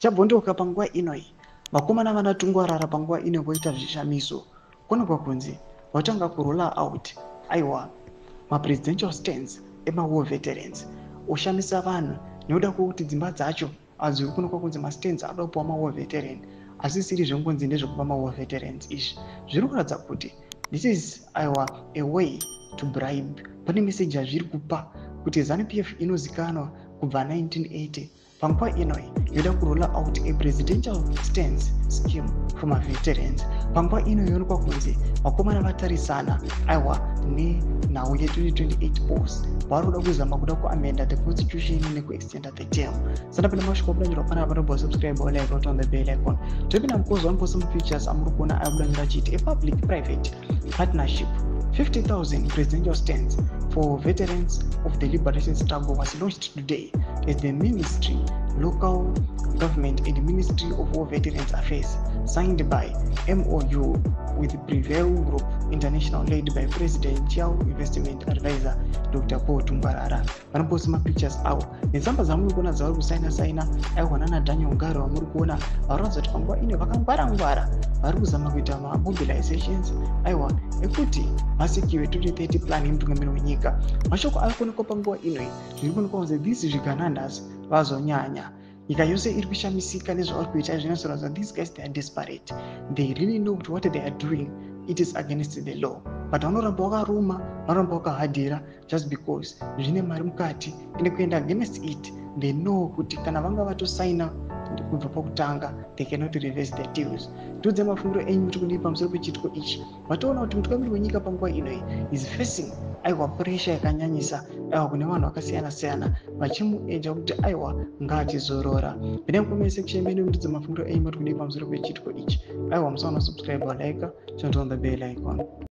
Chabvondoka panguva ino iyi, vakomana vana Tungwarara panguva ino voita zvishamiso. Kuonekwa kunzi vatanga kuroll out, aiwa, mapresidential stands emawar veterans, oshamisa vanhu nekuda kwekuti dzimba dzacho hadziri kuonekwa kunzi mastands anoda kupiwa mawar veteran, asi siri zvengonzi ndezvekupa mawar veterans. Izvi zviri kuratidza kuti this is, aiwa, a way to bribe. Pane meseji yazviri kupa kuti ZANU PF inozikanwa kubva 1980, panguva ino yoda kurolla out a presidential stands scheme for maveterans. Panguva ino yoonekwa kunzi vakomana vatarisana, aiwa, nenhau ye2028 post, vari kuda kuzama kuda kuamenda the constitution nekuextenda the term. Sanda pane mashoko abudanirwa panapa, panobva subscribe, like, on the bell icon. Topinda mukozi wanoposta mapictures amuri kuona abudanira achiti a public private partnership 50,000 presidential stands for veterans of the liberation struggle was launched today as the Ministry Local Government and Ministry of War Veterans Affairs signed by MOU with Prevail Group International, led by Presidential Investment Advisor Dr. Paul Tungwarara. Vanoposta mapictures avo netsamba dzamuri kuona dzavari kusaina saina, aiwa, nana Daniel Ngaro vamuri kuona varoratidza kuti panguva ino vakangwara ngwara, vari kuzama kuita mamobilizations, aiwa, ekuti vasecure 2030 plan yemutungamiri wenyika. Mashoko ari kuonekwa panguva ino, zviri kuonekwa kunzi these zviganandas vazonyanya. Nyika yose iri kushamisika nezvavari kuita. Zvinozoratidza these guys, they are desperate. They really know kuti what they are doing, it is against the law, but vanoramba vakaruma, vanoramba vakahadhira just because zvine mari mukati. Ine kuenda against it, they know kuti kana vanga vatosaina kubva pakutanga, they cannot reverse the deals. Tiudze mafungiro enyu kuti kudii pamusoro pechiitiko ichi. Vatoona kuti mutungamiri wenyika panguva ino is facing, aiwa, pressure yakanyanyisa, aiwa, kune vanhu vakasiyana siyana vachimueja kuti, aiwa, ngaachizorora. Pinai mucomment section menu, mutiudze mafungiro enyu kuti kudii pamusoro pechiitiko ichi. Aiwa, musaona subscribe, like, turn on the bell icon.